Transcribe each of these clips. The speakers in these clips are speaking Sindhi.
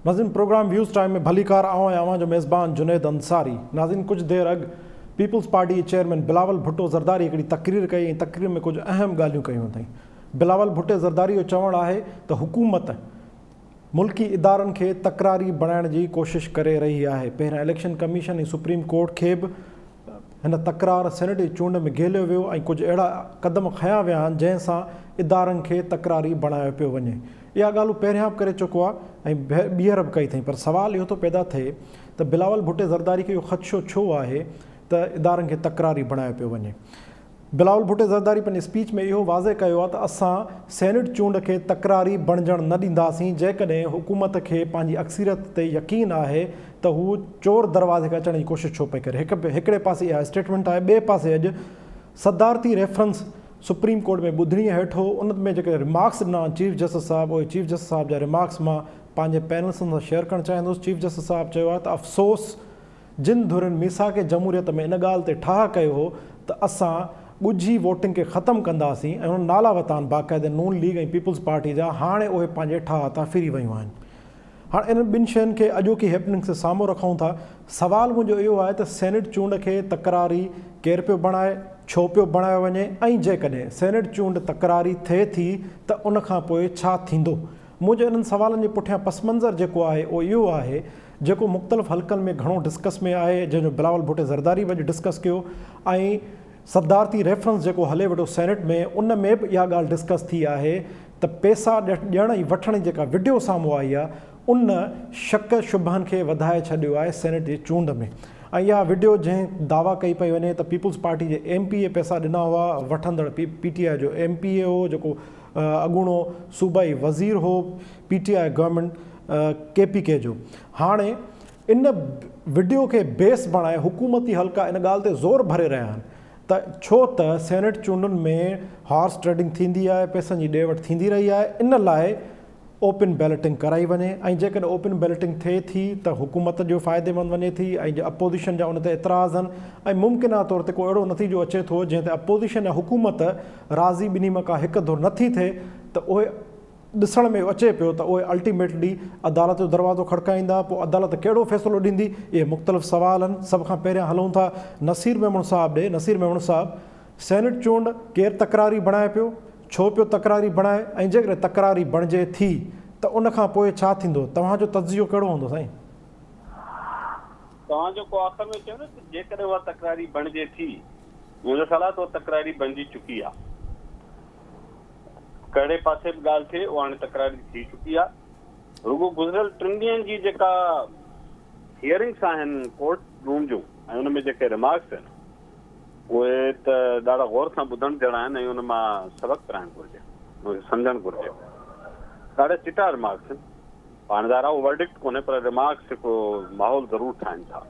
ناظرين پروگرام ويوز ٽائيم ۾ ڀليڪار آئون آهيان اوهان جو ميزبان جنيد انصاري ناظرين ڪجهه دير اڳ پيپلز پارٽي جي چيئرمين بلاول ڀٽو زرداري هڪڙي تقرير ڪئي ۽ تقرير ۾ ڪجهه اهم ڳالهيون ڪيون اٿئي بلاول ڀٽي زرداري جو چوڻ آهي ته حڪومت ملڪي ادارن کي تڪراري بڻائڻ جي ڪوشش ڪري رهي آهي، پهريان اليڪشن ڪميشن ۽ سپريم ڪورٽ کي به هن تڪرار سينيٽ جي چونڊ ۾ گهيليو ويو ۽ ڪجهه اهڙا قدم کنيا ويا آهن جنهن سان ادارن کي تڪراري بڻايو پيو وڃي. اها ڳالهه هو پهريان به ڪري چڪو آهي ۽ ٻيهر به ڪئي اٿئي پر سوال اهو ٿو پيدا ٿئي ته بلاول ڀٽي زرداري کي اهو خدشو ڇو آهي ته ادارن کي تڪراري بڻايو پيو وڃي؟ بلاول ڀٽي زرداري پنهنجي اسپيچ ۾ اهو واضح ڪيو آهي ته اسان سينيٽ چونڊ کي تڪراري بڻجڻ نه ڏينداسين، جيڪڏهن حڪومت کي پنهنجي اڪثريت تي يقين آهي ته هو چور دروازي کي اچڻ جي ڪوشش ڇو پئي ڪري؟ هڪ هڪڙي پاسي اها اسٽيٽمينٽ آهي ٻئي پاسي اڄ صدارتي ريفرنس سپريم ڪورٽ ۾ ٻڌڻي هيٺ هو ان ۾ جيڪي ريمارڪس ڏنا چيف جسٽس صاحب اهي چيف جسٽس صاحب جا ريمارڪس مان پنهنجي پينلسن سان شيئر ڪرڻ چاهيندس چيف جسٽس صاحب چيو آهي ته افسوس جن ڌرين ميثاق جمهوريت ۾ ان ڳالهه تي ٺاهه ڪيو هو ته اسان ڳجهي ووٽنگ کي ختم ڪنداسين ۽ انهن نالا وتان باقاعده نون ليگ ۽ پيپلز پارٽي جا هاڻي اهي پنهنجي ٺاهه تان ڦري ويون آهن. هاڻ انهن ٻن شين کي اڄوڪي هيپننگس تي سامهون رکون ٿا. سوال منهنجو اهو آهي ته سينيٽ چونڊ کي تڪراري ڪير پيو بڻائي، ڇو پيو بڻايو وڃي ۽ جيڪڏهن سينيٽ چونڊ تڪراري ٿئي ٿي ته ان کان پوء ڇا ٿيندو؟ منهنجي انهن سوالن جي پٺيان پس منظر جيڪو آهي اهو اهو آهي جيڪو مختلف حلقن ۾ گهڻو ڊسڪس ۾ آهي جنهن جو بلاول ڀٽي زرداري به اڄ ڊسڪس ڪيو ۽ صدارتي ريفرنس جيڪو هلي ويٺو سينيٽ ۾ ان ۾ به اها ڳالهه ڊسڪس ٿي آهي ته پيسا ڏيڻ ۽ وٺڻ جي جيڪا وڊيو سامهون آئي آهي ان شڪ شبهن کي وڌائي ڇڏيو آهي سينيٽ جي چونڊ ۾ ۽ اها وڊيو جنهن دعويٰ ڪئي پئي وڃي ته پيپلز پارٽي جي ايم پي اي پيسا ڏنا هئا وٺندڙ پي ٽي آء جو ايم پي اي هو جيڪو اڳوڻو صوبائي وزير هو P T I government K P K جو هاڻي ان وڊيو کي بيس بڻائي حڪومتي حلقا ان ڳالهه تي زور ڀري رهيا آهن ته ڇو ته سينيٽ چونڊن ۾ هارس ٽريڊنگ ٿيندي آهي پئسن جي ڏي وٺ ٿيندي رهي آهي ان لاء اوپن بيلٽنگ ڪرائي وڃي ۽ جيڪڏهن اوپن بيلٽنگ ٿئي ٿي ته حڪومت جو فائديمند وڃي ٿي ۽ جي اپوزيشن جا ان تي اعتراض آهن ۽ ممڪنه طور تي ڪو اهڙو نتيجو اچي ٿو جنهن تي اپوزيشن ۽ حڪومت راضي ٻنهي مان ڪا هڪ ڌر نٿي ٿئي ته اهي ڏسڻ ۾ اچي پيو ته اهي الٽيميٽلي عدالت جو دروازو کڙڪائيندا پوء عدالت ڪهڙو فيصلو ڏيندي اهي مختلف سوال آهن سڀ کان پهريان هلون ٿا نصير ميمڻ صاحب ڏي نصير ميمڻ صاحب سينيٽ چونڊ ڪير تڪراري بڻائي پيو ڇو پيو تڪراري بڻائي ۽ جيڪڏهن تڪراري بڻجي ٿي ته ان کان پوء ڇا ٿيندو؟ توهان جو تجزيو ڪهڙو هوندو سائين؟ توهان جيڪو آخر ۾ چيو نه ته جيڪڏهن اها تڪراري بڻجي ٿي، منهنجو خيال آهي ته اها تڪراري بڻجي چڪي آهي. ڪهڙي پاسي به ڳالهه ٿئي اها هاڻي تڪراري ٿي چڪي آهي. رڳو گذريل ٽن ڏينهن جي جيڪا هيئرنگس آهن ڪورٽ روم جون ۽ ان ۾ جيڪي رمارڪس آهن، اهي ته ڏاڍا غور سان ٻڌڻ جهڙا آهن ۽ ان مان سبق پرائڻ گهرجي، ان کي سمجهڻ گهرجي. ڏاڍا چٽا رمارڪس آهن. پاڻ ظاهر آهي اهو ورڊڪٽ ڪونهي پر رمارڪس هڪڙو ماحول ضرور ٺاهين ٿا.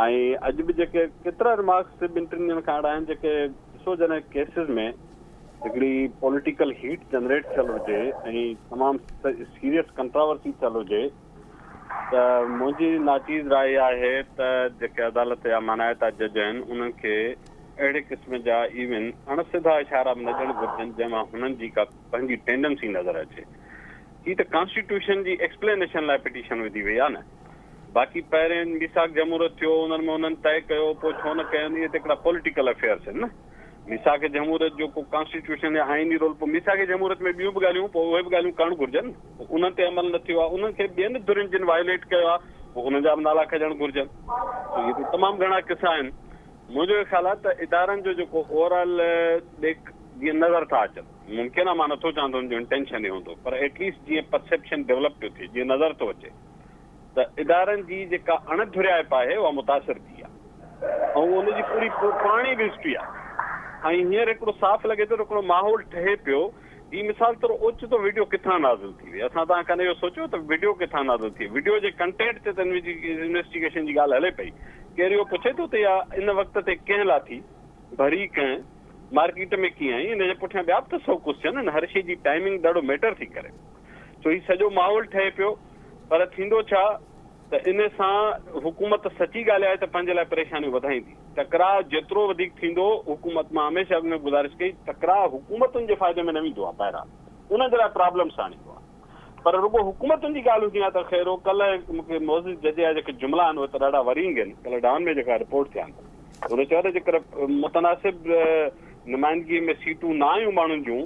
۽ اڄ به جيڪي ڪيترا رمارڪس ٻن ٽن ڏينهن کان اهڙا آهن جيڪي ڏسو جڏهن ڪيسز ۾ هڪڙي پوليٽيڪل هيٽ جنريٽ ٿيل هجي ۽ تمام سيريس ڪنٽراورسي ٿيل هجي ته منهنجي ناچيز راء اها آهي ته جيڪي عدالت جا مانائتا جج آهن انهن کي اهڙي قسم جا ايون اڻ سڌا اشارا به نه ڏيڻ گهرجن جنهن مان هنن جي ڪا پنهنجي ٽينڊنسي نظر اچي. هي ته ڪانسٽيٽيوشن جي ايڪسپلينيشن لاء پٽيشن وڌي وئي آهي نه. باقي پهرين ميثاق جمهوريت ٿيو انهن ۾ انهن طئي ڪيو پوء ڇو نه ڪين اهي ته هڪڙا پوليٽيڪل افيئرس آهن نه. ميثاق جمهوريت جو ڪو ڪانسٽيٽيوشن يا آئيني رول پوء ميثاق جمهوريت ۾ ٻيون به ڳالهيون پوء اهي به ڳالهيون ڪرڻ گهرجن پوء انهن تي عمل نه ٿيو آهي انهن کي ٻين ڌرين جن وائليٽ ڪيو آهي پوء انهن جا به نالا کڄڻ گهرجن سو اهي ته تمام گهڻا قصا آهن منهنجو اهو خيال آهي ته ادارن جو جيڪو اوور آل ڏيک جيئن نظر ٿا اچن ممڪن آهي مان نٿو چوان ته ان جو انٽينشن اهو هوندو پر ايٽليسٽ جيئن پرسيپشن ڊولپ پيو ٿئي جيئن نظر ٿو اچي ته ادارن جي جيڪا اڻ ڌريائپ آهي اها متاثر ٿي آهي ۽ ان جي پوري پراڻي به هسٽري آهي ۽ هينئر هڪڙو صاف لڳي ٿو ته هڪڙو ماحول ٺهي پيو هي مثال طور اوچتو وڊيو ڪٿان نازل ٿي وئي اسان توهان کان اهو سوچيو ته وڊيو ڪٿان نازل ٿي وڊيو جي ڪنٽينٽ تي ته انويسٽيگيشن جي ڳالهه هلي پئي ڪير اهو پڇي ٿو ته اها ان وقت تي ڪنهن لاٿي ڀري ڪنهن مارڪيٽ ۾ ڪيئن آئي ان جي پٺيان ٻيا به ته سو ڪوسچن آهن هر شيء جي ٽائمنگ ڏاڍو ميٽر ٿي ڪري سو هي سڄو ماحول ٺهي پيو پر ٿيندو ڇا ته ان سان حڪومت سچي ڳالهه آهي ته پنهنجي لاء پريشانيون وڌائيندي. ٽڪراء جيترو وڌيڪ ٿيندو، حڪومت مان هميشه اڳ ۾ گذارش ڪئي، ٽڪراء حڪومتن جي فائدي ۾ نه ويندو آهي، بهرحال انهن جي لاء پرابلمس آڻيندو آهي. پر رڳو حڪومتن جي ڳالهه هجي ها ته خير هو. ڪلهه مون کي معزز جج جا جيڪي جملا آهن اهي ته ڏاڍا ورينگ آهن. ڪلهه ڊان ۾ جيڪا رپورٽ ٿيا آهن هن چيو ته جيڪر متناسب نمائندگي ۾ سيٽون نه آيون ماڻهن جون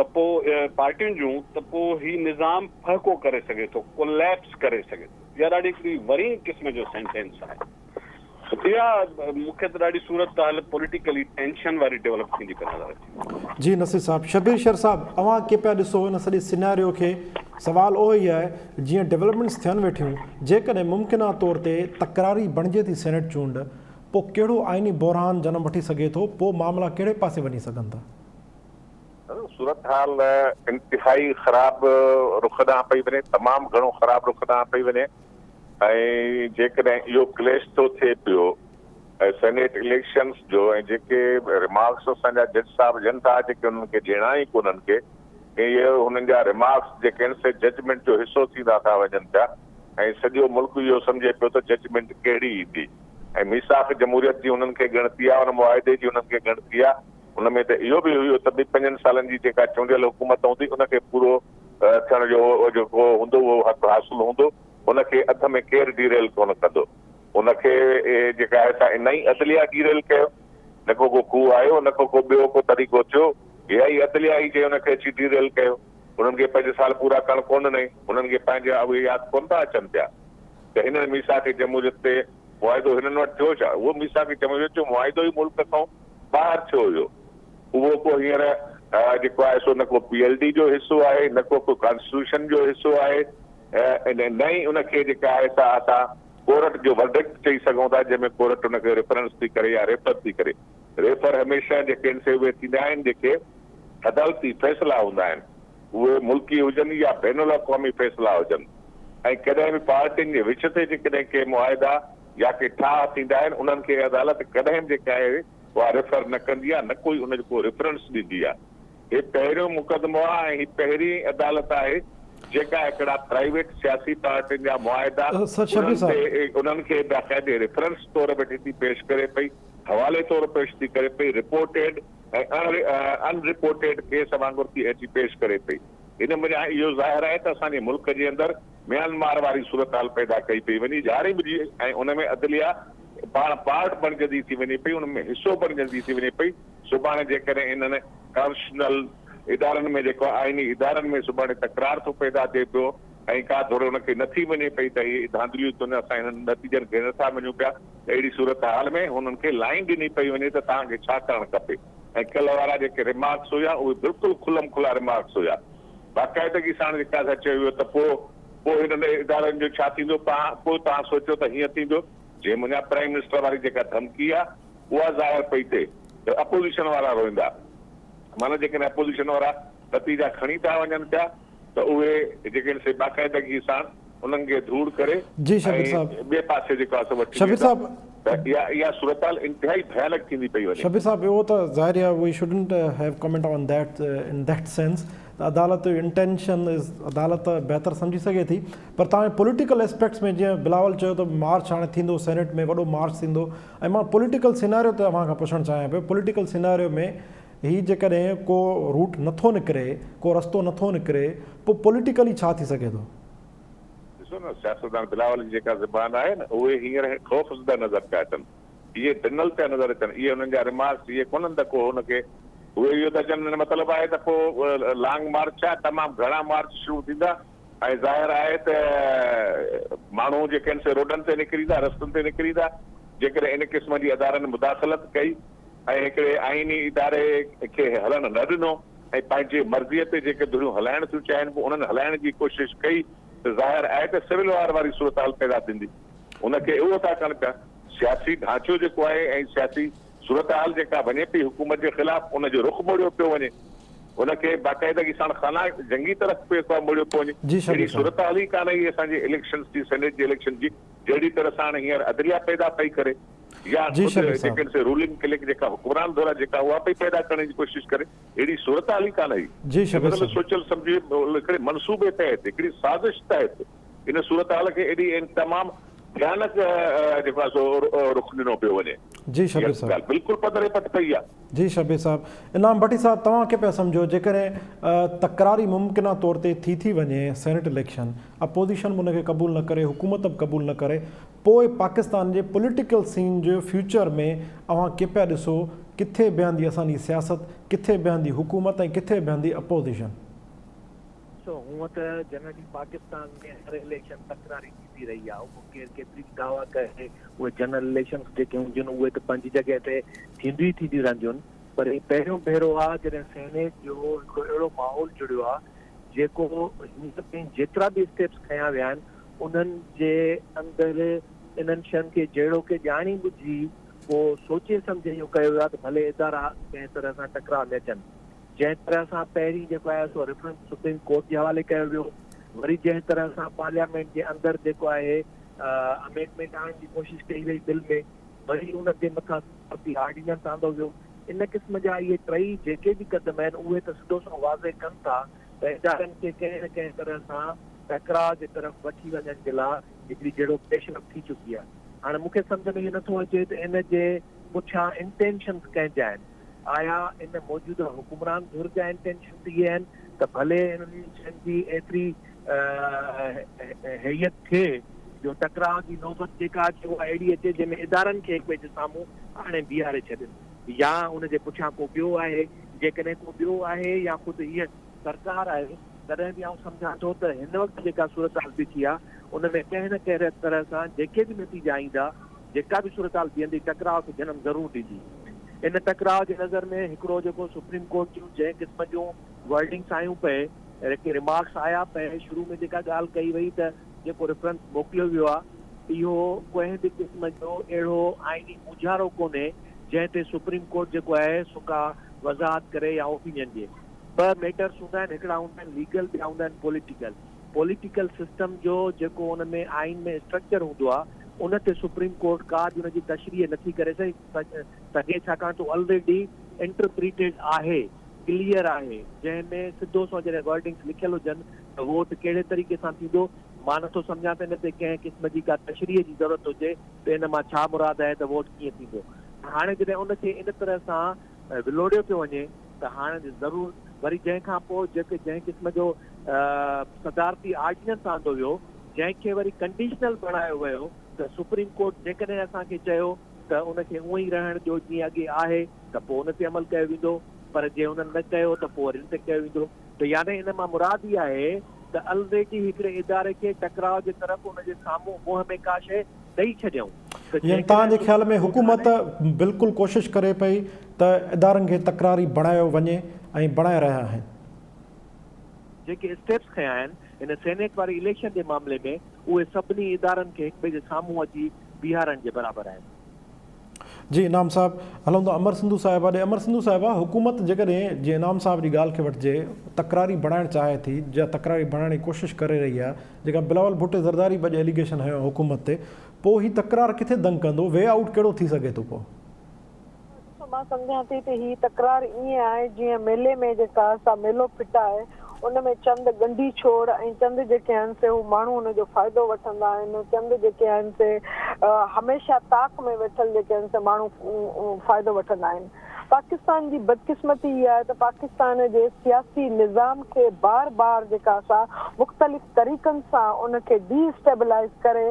ته پوء پارٽين جون ته پوء هي نظام ڦهڪو ڪري سگهي ٿو، ڪوليپس ڪري سگهي ٿو. اها ڏاڍي هڪڙي ورينگ قسم جو سينٽينس آهي. اها مون کي ته ڏاڍي صورتحال پوليٽيڪلي ٽينشن واري ڊولپ ٿيندي پئي نظر اچي. جي نصير صاحب. شبير شر صاحب اوهان ڪيئن پيا ڏسو ان سڄي سيناريو کي سوال اهو ئي آهي جيئن ڊولپمينٽس ٿين ويٺيون جيڪڏهن ممڪنه طور تي تڪراري بڻجي ٿي سينيٽ چونڊ پوء ڪهڙو آئيني بحران جنم وٺي سگهي ٿو پوء معاملا ڪهڙي پاسي وڃي سگهن ٿا؟ صورتحال انتهائي خراب رخ ڏانهن پئي وڃي، تمام گهڻو خراب رخ ڏانهن پئي وڃي ۽ جيڪڏهن اهو ڪليش ٿو ٿئي پيو ۽ سينيٽ اليڪشنز جو ۽ جيڪي ريمارڪس اسان جا جج صاحب ڏين ٿا جيڪي انهن کي ڏيڻا ئي ڪونهن ڪي اهي هنن جا ريمارڪس جيڪي آهن سي ججمينٽ جو حصو ٿيندا ٿا وڃن پيا ۽ سڄو ملڪ اهو سمجهي پيو ته ججمينٽ ڪهڙي ايندي ۽ ميثاق جمهوريت جي انهن کي ڳڻتي آهي ان معاهدي جي انهن کي ڳڻتي آهي ان ۾ ته اهو به هيو ته به پنجن سالن جي جيڪا چونڊيل حڪومت هوندي ان کي پورو ٿيڻ جو جيڪو هوندو اهو حق حاصل هوندو ان کي اڌ ۾ ڪير ڊي ريل ڪونه ڪندو ان کي جيڪا آهي سا ان ئي عدليه ڊي ريل ڪيو نه ڪو ڪو کوهه آيو نه ڪو ڪو ٻيو ڪو طريقو ٿيو اها ئي عدليه ئي جنهن ان کي اچي ڊي ريل ڪيو انهن کي پنج سال پورا ڪرڻ ڪونه ڏنائين انهن کي پنهنجا اهي ياد ڪونه ٿا اچن پيا ته هنن ميثاق جمهوريت تي معاهدو هنن وٽ ٿيو ڇا؟ اهو ميثاق جمهوريت جو معاهدو ئي ملڪ کان ٻاهر ٿيو هيو. اهو ڪو هينئر جيڪو آهي سو نه ڪو پي ايل ڊي جو حصو آهي، نه ڪو ڪو ڪانسٽيٽيوشن جو حصو آهي ۽ نه ئي ان کي جيڪا آهي سا اسان ڪورٽ جو ورڊڪٽ چئي سگهون ٿا جنهن ۾ ڪورٽ ان کي ريفرنس ٿي ڪري يا ريفر ٿي ڪري. ريفر هميشه جيڪي آهن سي اهي ٿيندا آهن جيڪي عدالتي فيصلا هوندا آهن. اهي ملڪي هجن يا بين الاقوامي فيصلا هجن ۽ ڪڏهن به پارٽين جي وچ تي جيڪڏهن ڪي معاهدا يا ڪي ٺاهه ٿيندا آهن انهن کي عدالت ڪڏهن به جيڪا آهي اها ريفر نه ڪندي آهي نه ڪوئي ان جو ڪو ريفرنس ڏيندي آهي. هي پهريون مقدمو آهي ۽ هي پهرين عدالت آهي جيڪا هڪڙا پرائيويٽ سياسي پارٽين جا معاهدا انهن تي انهن کي باقاعدي ريفرنس طور ويٺي ٿي پيش ڪري پئي حوالي طور پيش ٿي ڪري پئي رپورٽيڊ ۽ اڻ رپورٽيڊ ڪيس وانگر ٿي اچي پيش ڪري پئي. ان منجهان اهو ظاهر آهي ته اسان جي ملڪ جي اندر ميانمار واري صورتحال پيدا ڪئي پئي وڃي ڄاڻي ٻجهي ۽ ان ۾ عدليه پاڻ پارٽ بڻجندي ٿي وڃي پئي ان ۾ حصو بڻجندي ٿي وڃي پئي سڀاڻي جيڪڏهن انهن ڪانسٽيٽيوشنل ادارن ۾ جيڪو آئيني ادارن ۾ سڀاڻي تڪرار ٿو پيدا ٿئي پيو ۽ ڪا ڌر ان کي نٿي مڃي پئي ته اهي ڌانڌليون ٿين اسان انهن نتيجن کي نٿا مڃون پيا ته اهڙي صورتحال ۾ هنن کي لائين ڏني پئي وڃي ته توهان کي ڇا ڪرڻ کپي ۽ ڪلهه وارا جيڪي ريمارڪس هيا اهي بلڪل کلم کلا ريمارڪس هيا باقاعدگي ساڻ جيڪا سا چيو ويو ته پوء پوء هنن ادارن جو ڇا ٿيندو پوء توهان سوچيو ته هيئن ٿيندو جنهن منجهان پرائيم منسٽر واري جيڪا ڌمڪي آ اها ظاهر پئي ٿئي ته اپوزيشن وارا روئندا معنيٰ جيڪڏهن اپوزيشن وارا نتيجا کڻي ٿا وڃن پيا ته اهي جيڪي آهن سي باقاعدگي سان انهن کي ڌوڙ ڪري جي شبير صاحب ۽ ٻئي پاسي جيڪو آهي سو وٺي شبير ويندا صاحب ته اها اها صورتحال انتهائي ڀيانڪ ٿيندي پئي وڃي. شبير صاحب اهو ته ظاهر آهي we shouldn't have comment on that in that sense ته عدالت جو انٽينشن از عدالت بهتر سمجهي سگهي ٿي پر توهان پوليٽيڪل اسپيڪٽس ۾ جيئن بلاول چيو ته مارچ هاڻي ٿيندو سينيٽ ۾ وڏو مارچ ٿيندو ۽ مان پوليٽيڪل سيناريو تي اوهان کان پڇڻ چاهيان پيو پوليٽيڪل سيناريو ۾ هي جيڪڏهن ڪو روٽ نٿو نڪري، ڪو رستو نٿو نڪري، پوء پوليٽيڪلي ڇا ٿي سگهي ٿو؟ ڏسو نه سياستدان بلاول جي جيڪا زبان آهي نه اهي هينئر خوفزده نظر پيا اچن، اهي ڊنل پيا نظر اچن، اهي انهن جا ريمارڪس اهي ڪونهن ته ڪو هن کي اهي اهو ٿا چون ان مطلب آهي ته پوء لانگ مارچ ڇا تمام گهڻا مارچ شروع ٿيندا ۽ ظاهر آهي ته ماڻهو جيڪي آهن سي روڊن تي نڪري ايندا، رستن تي نڪري ايندا، جيڪڏهن ان قسم جي ادارن مداخلت ڪئي. ۽ هڪڙي آئيني اداري کي هلڻ نه ڏنو ۽ پنهنجي مرضيء تي جيڪي ڌريون هلائڻ ٿيون چاهين پيون انهن هلائڻ جي ڪوشش ڪئي ته ظاهر آهي ته سول وار واري صورتحال پيدا ٿيندي. ان کي اهو ٿا ڪن پيا. سياسي ڍانچو جيڪو آهي ۽ سياسي صورتحال جيڪا وڃي پئي حڪومت جي خلاف ان جو رخ موڙيو پيو وڃي. ان کي باقاعدگي ساڻ خانه جنگي طرف پيو موڙيو پيو وڃي. جي شبير اهڙي صاحب. صورتحال ئي ڪانه هئي اسان جي اليڪشنز جي سينيٽ جي اليڪشن جي جهڙي طرح ساڻ هينئر عدليه پيدا پئي ڪري. يا جي خود شبير صاحب. جيڪي سي رولنگ ڪليڪ جيڪا حڪمران ڌر آهي جيڪا اها پئي پيدا ڪرڻ جي ڪوشش ڪري اهڙي صورتحال ئي ڪانه هئي. جي شبير مطلب صاحب. سوچيل سمجهي هڪڙي منصوبي تحت هڪڙي سازش تحت ان صورتحال کي ايڏي ۽ تمام ڀيانڪ جيڪو آهي سو رخ ڏنو پيو وڃي. جي شبير اها صاحب. ڳالهه بلڪل پڌري پٽ پئي آهي. جي شبير صاحب. انعام ڀٽي صاحب توهان ڪيئن پيا سمجهو جيڪڏهن تڪراري ممڪنه طور تي ٿي ٿي وڃي سينيٽ اليڪشن اپوزيشن به ان کي قبول نه ڪري حڪومت به قبول نه ڪري پوء پاڪستان جي پوليٽيڪل سين جو فيوچر ۾ اوهان ڪيئن پيا ڏسو ڪٿي بيهندي اسان جي سياست ڪٿي بيهندي حڪومت ۽ ڪٿي بيهندي اپوزيشن. ڏسو هونء ته جنرلي پاڪستان ۾ هر اليڪشن تڪراري ٿيندي رهي آهي اهو ڪير ڪيتري به دعويٰ ڪري اهي جنرل اليڪشنز جيڪي هونديون آهن اهي ته پنهنجي جڳهه تي ٿينديون ئي ٿينديون رهنديون پر هي پهريون ڀيرو آهي جڏهن سينيٽ جو هڪڙو اهڙو ماحول جڙيو آهي جيڪو هينئر تائين جيترا به اسٽيپس کنيا ويا آهن انهن جي اندر انهن شين کي جهڙوڪ ڄاڻي ٻجهي ڪو سوچي سمجهي اهو ڪيو ويو آهي ته ڀلي ادارا ڪنهن طرح سان ٽڪراء ۾ اچن. جنهن طرح سان پهرين جيڪو آهي سو ريفرنس سپريم ڪورٽ جي حوالي ڪيو ويو وري جنهن طرح سان پارليامينٽ جي اندر جيڪو آهي امينڊمينٽ آڻڻ جي ڪوشش ڪئي وئي بل ۾ وري ان جي مٿان صدارتي آرڊيننس آندو ويو ان قسم جا اهي ٽئي جيڪي به قدم آهن اهي ته سڌو سنئون واضح ڪن ٿا ته ادارن کي ڪنهن نه ڪنهن طرح سان ٽڪراء جي طرف وٺي وڃڻ جي لاء هڪڙي جهڙو پيش رفت ٿي چڪي آهي هاڻي مون کي سمجهه ۾ اهو نٿو اچي ته ان جي پٺيان انٽينشنز ڪنهن جا آهن آيا ان موجوده حڪمران ڌر جا انٽينشنز اهي آهن ته ڀلي انهن شين جي ايتري هيئت ٿئي جو ٽڪراء جي نوبت جيڪا اچي اها اهڙي اچي جنهن ۾ ادارن کي هڪٻئي جي سامهون آڻي بيهاري ڇڏين يا ان جي پٺيان ڪو ٻيو آهي جيڪڏهن ڪو ٻيو آهي يا خود هيء سرڪار آهي تڏهن به آئون سمجهان ٿو ته هن وقت جيڪا صورتحال بيٺي آهي ان ۾ ڪنهن نه ڪنهن طرح سان جيڪي به نتيجا ايندا جيڪا به صورتحال بيهندي ٽڪراء کي جنم ضرور ڏيندي. ان ٽڪراء جي نظر ۾ هڪڙو جيڪو سپريم ڪورٽ جون جنهن قسم جون ورڊنگس آيون پئي، جيڪي ريمارڪس آيا پئي، شروع ۾ جيڪا ڳالهه ڪئي وئي ته جيڪو ريفرنس موڪليو ويو آهي اهو ڪنهن به قسم جو اهڙو آئيني مونجهارو ڪونهي جنهن تي سپريم ڪورٽ جيڪو آهي سو ڪا وضاحت ڪري يا اوپينين ڏئي. ٻه ميٽرس هوندا آهن هڪڙا هوندا آهن ليگل ٻيا هوندا آهن پوليٽيڪل. پوليٽيڪل سسٽم جو جيڪو ان ۾ آئين ۾ اسٽرڪچر هوندو آهي ان تي سپريم ڪورٽ ڪا به ان جي تشريح نٿي ڪري سگهي ڇاڪاڻ ته الريڊي انٽرپريٽيڊ آهي ڪليئر آهي جنهن ۾ سڌو سنئون جڏهن ورڊنگس لکيل هجن ته ووٽ ڪهڙي طريقي سان ٿيندو مان نٿو سمجهان ته ان تي ڪنهن قسم جي ڪا تشريح جي ضرورت هجي ته ان مان ڇا مراد آهي ته ووٽ ڪيئن ٿيندو هاڻي جڏهن ان کي ان طرح سان ولوڙيو پيو وڃي ته هاڻ ضرور وري جنهن کان پوء جيڪي جنهن قسم جو صدارتي آرڊيننس آندو ويو جنهن کي وري ڪنڊيشنل بڻايو ويو ته سپريم ڪورٽ جيڪڏهن اسان کي چيو ته ان کي اونئن ئي رهڻ ڏيو جيئن اڳي آهي ته پوء ان تي عمل ڪيو ويندو پر جي انهن نه ڪيو ته پوء وري ان تي ڪيو ويندو ته يعني ان مان مراد اها آهي ته الريڊي هڪڙي اداري کي ٽڪراء جي طرف ان جي سامهون منهن ۾ ڪا شيء ڏئي ڇڏيائون ته يعني توهان جي جيڪڏهن خيال ۾ سپريم ڪورٽ حڪومت هاڻي بلڪل ڪوشش ڪري پئي ته ادارن کي تڪراري بڻايو وڃي ۽ بڻائي رهيا آهن. جيڪي اسٽيپس کنيا آهن هن سينيٽ واري اليڪشن جي معاملي ۾ اهي سڀني ادارن کي هڪٻئي جي سامهون اچي بيهارڻ جي برابر آهن. جي انعام صاحب هلون ٿا امر سنڌو صاحبه ڏي امر سنڌو صاحبه حڪومت جيڪڏهن جي انعام صاحب جي ڳالهه کي وٺجي تڪراري بڻائڻ چاهي ٿي يا تڪراري بڻائڻ جي ڪوشش ڪري رهي آهي جيڪا بلاول ڀٽي زرداري به اڄ ايليگيشن هنيو آهي حڪومت تي پوء هي تڪرار ڪٿي دنگ ڪندو وي آئوٽ ڪهڙو ٿي سگهي ٿو پوء. ڏسو مان سمجهان ٿي ته هي تڪرار ائين آهي جيئن ميلي ۾ جيڪا سا ميلو ڦٽ آهي ان ۾ چند ڳنڍي ڇوڙ ۽ چند جيڪي آهن سي هو ماڻهو ان جو فائدو وٺندا آهن چند جيڪي آهن سي هميشه تاڪ ۾ ويٺل جيڪي آهن سي ماڻهو فائدو وٺندا آهن پاڪستان جي بدقسمتي اها آهي ته پاڪستان جي سياسي نظام کي بار بار جيڪا سا مختلف طريقن سان ان کي ڊي اسٽيبلائيز ڪري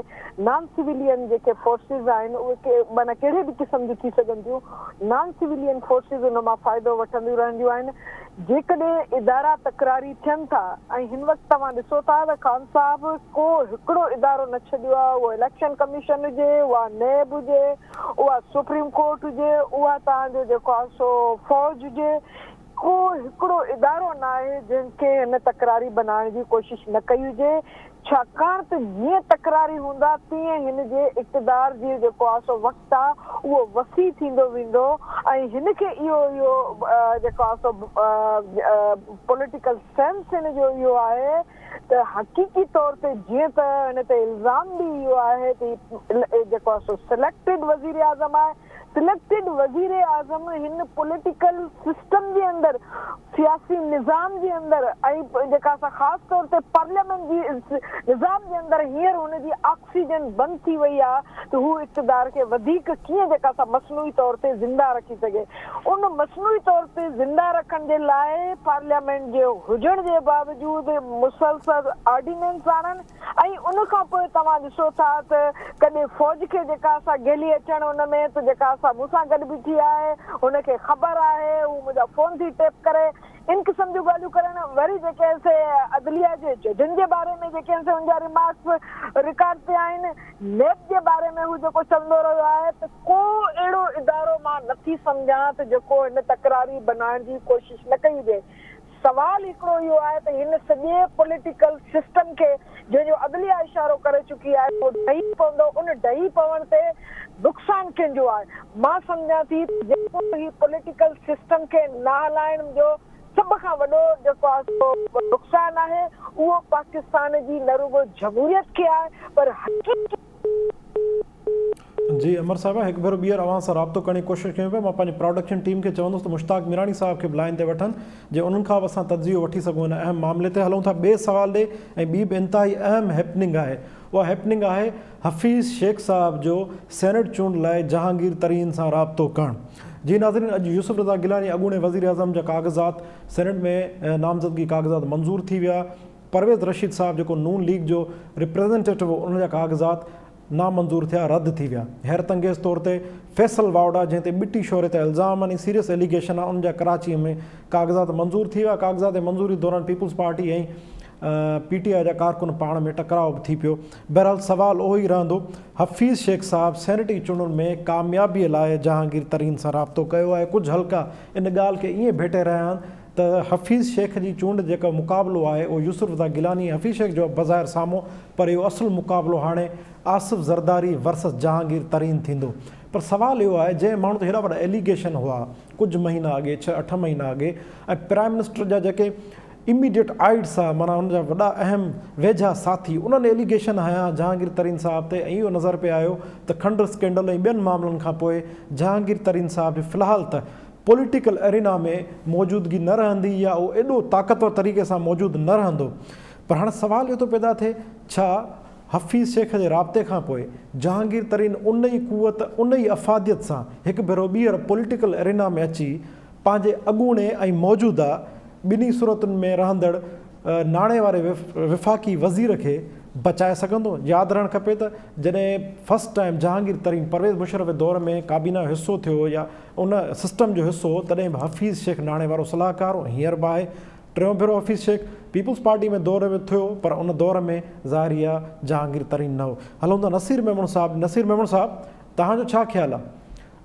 نان سويلين جيڪي فورسز آهن اهي معنيٰ ڪهڙي به قسم جون ٿي سگهن ٿيون نان سويلين فورسز ان مان فائدو وٺنديون رهنديون آهن جيڪڏهن ادارا تڪراري ٿين ٿا ۽ هن وقت توهان ڏسو ٿا ته خان صاحب ڪو هڪڙو ادارو نه ڇڏيو آهي اهو اليڪشن ڪميشن هجي اها نيب هجي اها سپريم ڪورٽ هجي اها توهان جو جيڪو آهي سو فوج هجي ڪو هڪڙو ادارو نه آهي جنهن کي هن تڪراري بنائڻ جي ڪوشش نه ڪئي هجي ڇاڪاڻ ته جيئن تڪراري هوندا تيئن هن جي اقتدار جي جيڪو آهي سو وقت آ اهو وسيع ٿيندو ويندو ۽ هن کي اهو اهو جيڪو آ سو پوليٽيڪل سينس هن جو اهو آهي ته حقيقي طور تي جيئن ته هن تي الزام به اهو آهي ته هي جيڪو آ سو سليڪٽيڊ وزيراعظم آهي. سليڪٽيڊ وزير اعظم هن پوليٽيڪل سسٽم جي اندر سياسي نظام جي اندر ۽ جيڪا سا خاص طور تي پارليامينٽ جي نظام جي اندر هينئر هن جي آڪسيجن بند ٿي وئي آ ته هو اقتدار کي وڌيڪ ڪيئن جيڪا سا مصنوعي طور تي زنده رکي سگهي. ان مصنوعي طور تي زنده رکڻ جي لاء پارليامينٽ جي هجڻ جي باوجود مسلسل آرڊيننس آڻڻ ۽ ان کان پوء توهان ڏسو ٿا ته ڪڏهن فوج کي جيڪا سا گهلي اچڻ ان ۾ ته جيڪا سا مون سان گڏ بيٺي آهي هن کي خبر آهي هو منهنجا فون ٿي ٽيپ ڪري ان قسم جون ڳالهيون ڪرڻ وري جيڪي آهن سي عدليه جي ججن جي باري ۾ جيڪي آهن سي ان جا ريمارڪس رڪارڊ تي آهن نيب جي باري ۾ هو جيڪو چوندو رهيو آهي ته ڪو اهڙو ادارو مان نٿي سمجهان ته جيڪو هن تڪراري بنائڻ جي ڪوشش نه ڪئي هجي سوال هڪڙو اهو آهي ته هن سڄي پوليٽيڪل سسٽم کي جنهن جو عدليه اشارو ڪري چڪي آهي اهو ڊهي پوندو ان ڊهي پوڻ تي نقصان ڪنهن جو آهي؟ مان سمجهان ٿي ته جيڪو هي پوليٽيڪل سسٽم کي نه هلائڻ جو سڀ کان وڏو جيڪو آهي سو نقصان آهي اهو پاڪستان جي نه رڳو جمهوريت کي آهي پر حقيقي جي امر صاحبه هڪ ڀيرو ٻيهر اوهان سان رابطو ڪرڻ جي ڪوشش ڪيون پيا مان پنهنجي پراڊڪشن ٽيم کي چوندس ته مشتاق ميراڻي صاحب کي به لائين تي وٺن جي انهن کان به اسان تجزيو وٺي سگهون هن اهم معاملي تي هلون ٿا ٻئي سوال ڏي ۽ ٻي به انتهائي اهم هيپننگ آهي اها هيپننگ آهي حفيظ شيخ صاحب جو سينيٽ چونڊ لاء جهانگير ترين سان رابطو ڪرڻ. جي ناظرين اڄ يوسف رضا گيلاني اڳوڻي وزيراعظم جا ڪاغذات سينيٽ ۾ نامزدگي ڪاغذات منظور ٿي ويا پرويز رشيد صاحب جيڪو نون ليگ جو ريپريزنٽيٽو هو ان جا ڪاغذات نامنظور ٿيا رد ٿي ويا حيرت انگيز طور تي فيصل واوڊا جنهن تي ٻٽي شهري تي الزام ۽ سيريس ايليگيشن آهي ان جا ڪراچي ۾ ڪاغذات منظور ٿي ويا ڪاغذات منظوري دوران پيپلز پارٽي ۽ پي ٽي آء جا ڪارڪن پاڻ ۾ ٽڪراء به ٿي پيو. بهرحال سوال اهو ئي رهندو حفيظ شيخ صاحب سينيٽي چونڊن ۾ ڪاميابي لاء جهانگير ترين سان رابطو ڪيو آهي ڪجهه حلقا ان ڳالهه کي ائين ڀيٽي رهيا آهن ته حفيظ شيخ جي چونڊ جيڪو مقابلو آهي اهو يوسف رضا گيلاني ۽ حفيظ شيخ جو بظاهر سامهون پر اهو اصل مقابلو هاڻي آصف زرداري ورسز جهانگير ترين ٿيندو پر سوال اهو آهي جنهن ماڻهو تي هيڏا وڏا ايليگيشن هئا ڪجهه مهينا اڳي ڇهه اٺ مهينا اڳي ۽ پرائم منسٽر جا جيڪي اميڊيٽ آئيڊ ها معنيٰ ان جا وڏا اهم ويجها ساٿي انهن ايليگيشن هنيا جهانگير ترين صاحب تي ۽ اهو نظر پئي آيو ته کنڊ اسڪينڊل ۽ ٻين معاملن کان پوء جهانگير ترين صاحب جي في الحال ته پوليٽيڪل ارينا ۾ موجودگي نه رهندي يا اهو ايڏو طاقتور طريقي سان موجود نه رهندو پر هاڻ سوال اهو ٿو پيدا ٿئي ڇا حفيظ شيخ جي رابطي کان پوء جهانگير ترين ان ئي قوت ان ئي افاديت سان هڪ ڀيرو ٻيهر پوليٽيڪل ارينا ۾ اچي پنهنجي اڳوڻي ۽ موجوده ٻنهي صورتن ۾ رهندڙ ناڻي واري وفاقي وزير کي بچائي سگهندو؟ ياد رهڻ کپي ته جڏهن فرسٽ ٽائيم جهانگير ترين پرويز مشرف جي دور ۾ ڪابينا جو حصو ٿيو يا ان سسٽم جو حصو هو تڏهن به حفيظ شيخ ناڻي وارو صلاحڪار هو هينئر به آهي. ٽيون ڀيرو حفيظ شيخ پيپلز پارٽي ۾ دور به ٿيو پر ان دور ۾ ظاهر اها جهانگير ترين نه هو. هلون ٿا نصير ميمڻ صاحب نصير ميمڻ صاحب توهان جو ڇا خيال آهي؟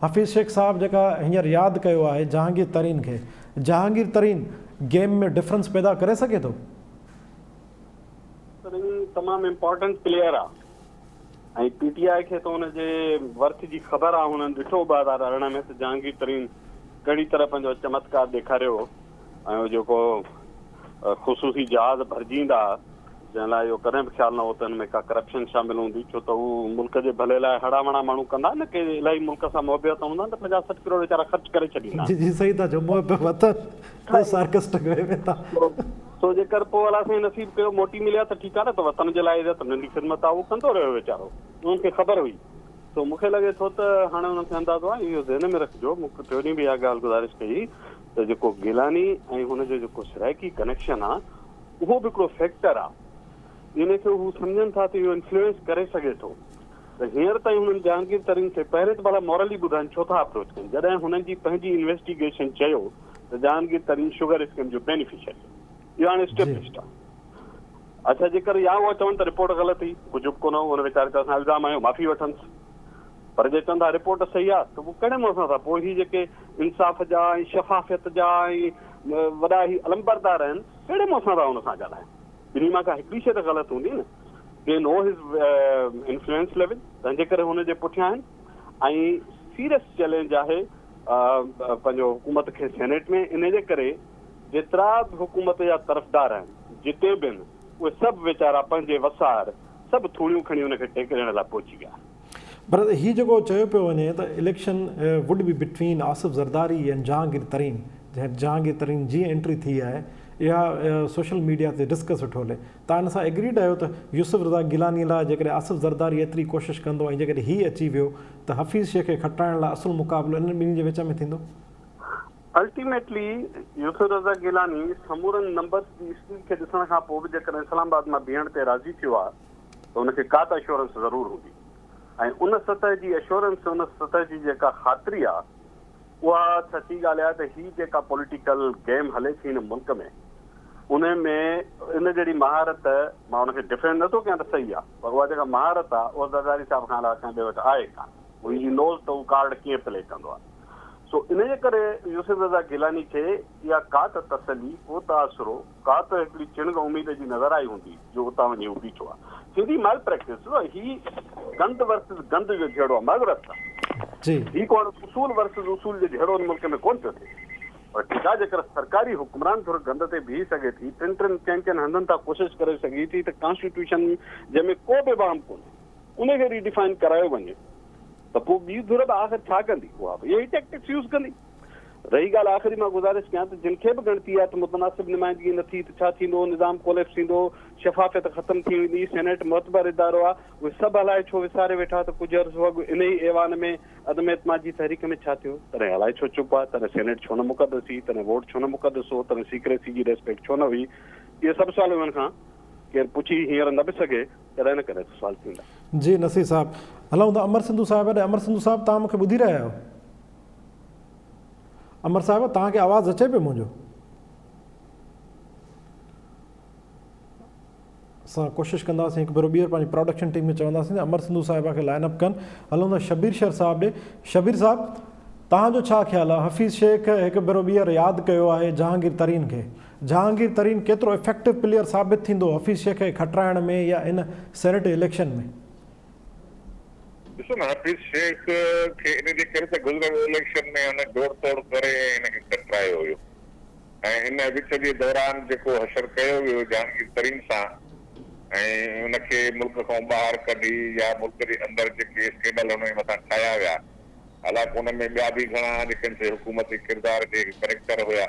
حفيظ شيخ صاحب جيڪا هينئر ياد ڪيو آهي جهانگير ترين کي، جهانگير ترين گيم ۾ ڊفرنس پيدا ڪري سگهي ٿو؟ ترين تمام امپارٽنٽ پليئر آ ۽ پي ٽي آء کي ته ان جي ورٿ جي خبر آ هنن ڏٺو 2018 ۾ ته جهانگير ترين ڪهڙي طرح پنهنجو چمتڪار ڏيکاريو هو ۽ جيڪو خصوصي جهاز ڀرجي ايندا ها، جنهن لاء اهو ڪڏهن به خيال نه هو ته ان ۾ ڪا ڪرپشن شامل هوندي، ڇو ته هو ملڪ جي ڀلي لاء هڙان وڙان ماڻهو ڪندا آهن نه، ڪي الاهي ملڪ سان محبت هوندا آهن ته 50 60 ڪروڙ ويچارا خرچ ڪري ڇڏيندا آهن. جي جي صحيح ٿا چئو محب وطن ته سارڪسٽڪ وي ۾ ٿا. سو جيڪر پوء الله سائين نصيب ڪيو موٽي مليا ته ٺيڪ آهي نه ته وطن جي لاء اها ته ننڍي خدمت آهي اهو ڪندو رهيو ويچارو انهن کي خبر هئي سو مون کي لڳي ٿو ته هاڻي انهن کي اندازو آهي اهو ذهن ۾ رکجو مون ٽيون ڏينهن به اها ڳالهه گذارش ڪئي ته جيڪو گيلاني ۽ هن جو جيڪو سرائيڪي ڪنيڪشن آ اهو به هڪڙو فيڪٽر آ ان کي هو سمجهن ٿا ته اهو انفلوئنس ڪري سگهي ٿو ته هينئر تائين هنن جهانگير ترين کي پهرين ته ڀلا مورلي ٻڌائن ڇو ٿا اپروچ ڪن جڏهن هنن جي پنهنجي انويسٽيگيشن چيو ته جهانگير ترين شگر اسڪيم جو بينيفيشري اهو هاڻي اسٽيبلشڊ آ اڇا جيڪر يا اهو چون ته رپورٽ غلط هئي ڪجهه به ڪونه هو هن ويچاري تي اسان الزام هنيو معافي وٺنس پر جي چون ٿا رپورٽ صحيح آ ته پوء ڪهڙي منهن سان ٿا پوء هي جيڪي انصاف جا ۽ شفافيت جا ۽ وڏا هي علمبردار آهن ڪهڙي منهن سان ٿا ان سان ڳالهائين ٻنهي مان ڪا هڪڙي شيء ته غلط هوندي نه they know his influence level تنهن جي ڪري هن جي پٺيان آهن ۽ سيريس چئلينج آهي پنهنجو حڪومت کي سينيٽ ۾ ان جي ڪري جيترا به حڪومت جا طرفدار آهن جتي به آهن اهي سڀ ويچارا پنهنجي وسار سڀ ٿوڻيون کڻي ان کي ٽيڪ ڏيڻ لاء پهچي ويا آهن. پر هي جيڪو چيو پيو وڃي ته election would be between Asif Zardari ۽ Jahangir Tareen, Jahangir Tareen جيئن انٽري ٿي آهي اها سوشل ميڊيا تي ڊسڪس ويٺو هلي، توهان ان سان ايگريڊ آهيو ته يوسف رضا گيلاني لاء جيڪڏهن آصف زرداري ايتري ڪوشش ڪندو ۽ جيڪڏهن هي اچي ويو ته حفيظ شيخ کي کٽائڻ لاء اصل مقابلو انهن ٻنهي جي وچ ۾ ٿيندو؟ الٽيميٽلي يوسف رضا گيلاني سمورن نمبرز جي اسپيڊ کي ڏسڻ کان پوء به جيڪڏهن اسلام آباد مان بيهڻ تي راضي ٿيو آهي ته ان کي ڪا ته اشورنس ضرور هوندي ۽ ان سطح جي اشورنس ان سطح جي جيڪا خاطري آهي اها سچي ڳالهه آهي ته هي جيڪا پوليٽيڪل گيم هلي ٿي هن ملڪ ۾ ان ۾ ان جهڙي مهارت مان ان کي ڊفينڊ نٿو ڪيان ته صحيح آهي پر اها جيڪا مهارت آهي اها زرداري صاحب کان علاوه ڪنهن ٻئي وٽ آهي ڪانه. هو هي نوز ته هو ڪارڊ ڪيئن پلي ڪندو آهي. سو ان جي ڪري يوسف رضا گيلاني کي اها ڪا ته تسلي، ڪو ته آسرو، ڪا ته هڪڙي چڻگ اميد جي نظر آئي هوندي جو اتان وڃي هو بيٺو آهي. ٿيندي مال پريڪٽس ڏسو هي گند ورسز گند جو جهيڙو آهي معذرت سان. هي ڪو هاڻي اصول ورسز اصول جو جهيڙو هن ملڪ ۾ ڪونه پيو ٿئي. پر ٺيڪ آهي جيڪر سرڪاري حڪمران ڌر گند تي بيهي سگهي ٿي، ٽن ٽن چئن چئن هنڌن تان ڪوشش ڪري سگهي ٿي ته ڪانسٽيٽيوشن جنهن ۾ ڪو به ابهام ڪونهي ان کي ري ڊيفائن ڪرايو وڃي ته پوء ٻي ڌر به آخر ڇا ڪندي؟ اها به اهي ئي ٽيڪٽڪس يوز ڪندي. رهي ڳالهه آخري مان گذارش ڪيان ته جن کي به ڳڻتي آهي ته متناسب نمائندگي نه ٿي ته ڇا ٿيندو، نظام ڪوليپس ٿيندو، شفافيت ختم ٿي ويندي، سينيٽ معتبر ادارو آهي، اهي سڀ الائي ڇو وساري ويٺا ته ڪجهه عرصو اڳ انهي ايوان ۾ عدم اعتماد جي تحريڪ ۾ ڇا ٿيو، تڏهن الائي ڇو چپ هئا، تڏهن سينيٽ ڇو نه مقدس هئي، تڏهن ووٽ ڇو نه مقدس هو، تڏهن سيڪريسي جي ريسپيڪٽ ڇو نه هئي، اهي سڀ سوال انهن کان ڪير پڇي هينئر نه به سگهي ڪڏهن نه ڪڏهن ته سوال ٿيندا. جي نصير صاحب هلون ٿا امر سنڌو صاحب ڏي امر سنڌو صاحب توهان مونکي ٻڌي رهيا آهيو امر صاحب توهان کي آواز اچي پيو منهنجو اسان ڪوشش ڪنداسين هڪ ڀيرو ٻيهر پنهنجي پروڊڪشن ٽيم کي چونداسين ته امر سنڌو صاحب کي لائن اپ ڪن هلون ٿا شبير شر صاحب ڏي شبير صاحب توهان جو ڇا خيال آهي حفيظ شيخ هڪ ڀيرو ٻيهر ياد ڪيو آهي جهانگير ترين کي جهانگير ترين ڪيترو افيڪٽو پليئر ثابت ٿيندو حفيظ شيخ کي کٽرائڻ ۾ يا ان سينيٽ اليڪشن ۾؟ ڏسو نه حفيظ شيخ کي ان جي ڪري ته گذريل اليڪشن ۾ هن جوڙ توڙ ڪري ۽ هن کي کٽرايو هيو ۽ ان وچ جي دوران جيڪو حشر ڪيو ويو جهانگير ترين سان ۽ ان کي ملڪ کان ٻاهر ڪڍي يا ملڪ جي اندر جيڪي اسڪينڊل هن جي مٿان ٺاهيا ويا حالانڪ ان ۾ ٻيا به گهڻا جيڪي سي حڪومتي ڪردار جي ڪريڪٽر هيا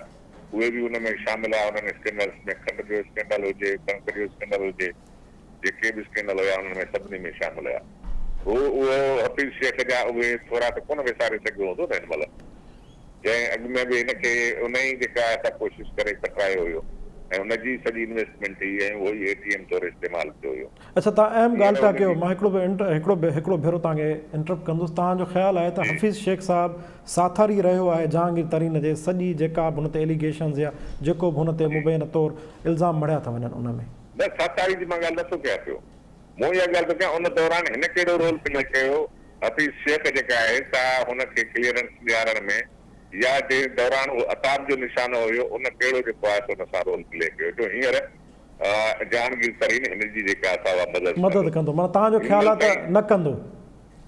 اهي به ان ۾ شامل هيا انهن اسڪينڊلز ۾ کنڊ جو اسڪينڊل هجي ڪڻڪ جو اسڪينڊل هجي جيڪي به اسڪينڊل هيا انهن ۾ سڀني ۾ شامل هيا هو اهو حفيظ شيخ جا اهي ٿورا ته ڪونه وساري سگهيو هوندو نه هن مهل جنهن اڳ ۾ به هن کي ان ئي جيڪا آهي سا ڪوشش ڪري کٽرايو هيو ۽ ان جي سڄي انويسٽمينٽ هئي ۽ اهو ئي اي ٽي ايم طور استعمال ٿيو هيو. اڇا توهان اهم ڳالهه پيا ڪيو مان هڪڙو هڪڙو هڪڙو ڀيرو توهان کي انٽرپٽ ڪندس توهان جو خيال آهي ته حفيظ شيخ صاحب ساٿاري رهيو آهي جهانگير ترين جي سڄي جيڪا به هن تي ايليگيشنز يا جيڪو به هن تي مبينه طور الزام مڙهيا ٿا وڃن ان ۾. نه ساٿاري جي مان ڳالهه نٿو ڪيان پيو مون اها ڳالهه ٿو ڪيان ان دوران هن ڪهڙو رول پلي ڪيو حفيظ شيخ جيڪا آهي سا هن کي ڪليئرنس ڏيارڻ ۾ يا جنهن دوران اهو عتاب جو نشانو هيو ان ڪهڙو جيڪو آهي سو ان سان رول پلي ڪيو جو هينئر جهانگير ترين هن جي جيڪا سا اها مدد مدد ڪندو معنيٰ توهان جو خيال آهي ته نه ڪندو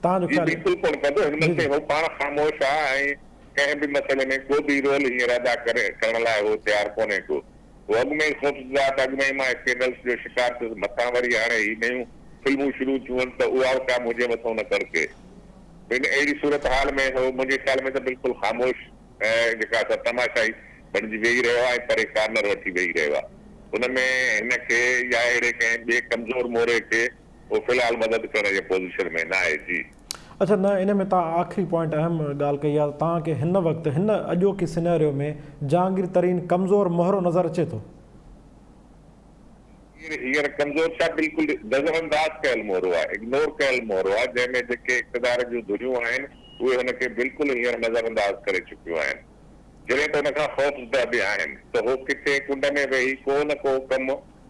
توهان جو جي خيال بلڪل ڪونه ڪندو هن مهل تائين هو پاڻ خاموش آهي ۽ ڪنهن به مسئلي ۾ ڪو به رول هينئر ادا ڪري ڪرڻ لاء هو تيار ڪونهي ڪو هو اڳ ۾ ئي خوفزده آهي ته اڳ ۾ ئي مان اسڪينڊلس جو شڪار ٿيس مٿان وري هاڻي هي نيون فلمون شروع ٿيون آهن ته اها به ڪا منهنجي مٿئون نه ڪڙڪي ان اهڙي صورتحال ۾ هو منهنجي خيال ۾ ته بلڪل خاموش ۽ جيڪا سا تماشائي بڻجي ويهي رهيو آهي ۽ پري ڪارنر وٺي ويهي رهيو آهي. ان ۾ هن کي يا اهڙي ڪنهن ٻئي ڪمزور مهري کي هو في الحال مدد ڪرڻ جي پوزيشن ۾ ناهي. جي. اڇا نه ان ۾ توهان آخري پوائنٽ اهم ڳالهه ڪئي آهي ته توهان کي هن وقت هن اڄوڪي سيناريو ۾ جهانگير ترين ڪمزور مهرو نظر اچي ٿو؟ جهانگير هينئر ڪمزور ڇا بلڪل نظر انداز ڪيل مهرو آهي، اگنور ڪيل مهرو آهي، جنهن ۾ جيڪي اقتدار جون ڌريون آهن اهي هن کي بلڪل هينئر نظر انداز ڪري چڪيون آهن. جڏهن ته ان کان خوفزده به آهن ته هو ڪٿي ڪنڊ ۾ ويهي ڪو نه ڪو ڪم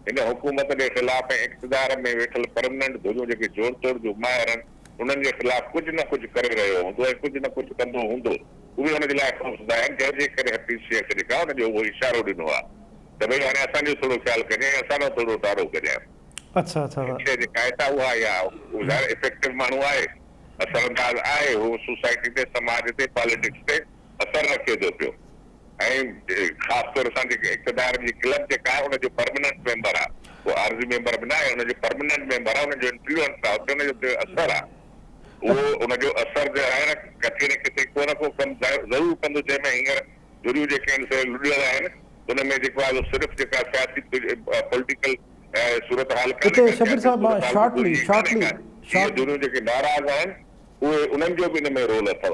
هن حڪومت جي خلاف ۽ اقتدار ۾ ويٺل پرمننٽ ڌريون جيڪي جوڙ توڙ جون ماهر آهن انهن جي خلاف ڪجهه نه ڪجهه ڪري رهيو هوندو ۽ ڪجهه نه ڪجهه ڪندو هوندو اهي هن جي لاء خوفزده آهن جنهن جي ڪري حفيظ شيخ جيڪا ان جو اهو اشارو ڏنو آهي. ته ڀئي هاڻي اسان جو ٿورو خيال ڪجانء ۽ اسان ڏانهن ٿورو ٽارو ڪجانء. اڇا اڇا. هڪ شيء جيڪا آهي سا اها آهي هو ظاهر افيڪٽو ماڻهو آهي، اثر انداز آهي، هو سوسائٽي تي، سماج تي، پاليٽڪس تي اثر رکي ٿو پيو ۽ خاص طور سان جيڪي اقتدار جي ڪلب جيڪا آهي ان جو پرمننٽ ميمبر آهي، هو عارضي ميمبر به ناهي، ان جو پرمننٽ ميمبر آهي، ان جو انفلوئنس آهي، اتي ان جو اثر آهي. اهو ان جو اثر جو آهي نه ڪٿي نه ڪٿي ڪو نه ڪو ڪم ضرور ڪندو جنهن ۾ هينئر ڌريون جيڪي آهن سي لڏيل آهن ان ۾ جيڪو آهي سو صرف جيڪا سياسي پوليٽيڪل صورتحال ڪانهي اتي ڪا شبير سياسي صاحب مان صورتحال به شارٽلي ڌرين جي ڪانهي شارٽلي ڪا اهي شارٽ ڌريون جيڪي ناراض آهن اهي انهن جو به ان ۾ رول اٿو.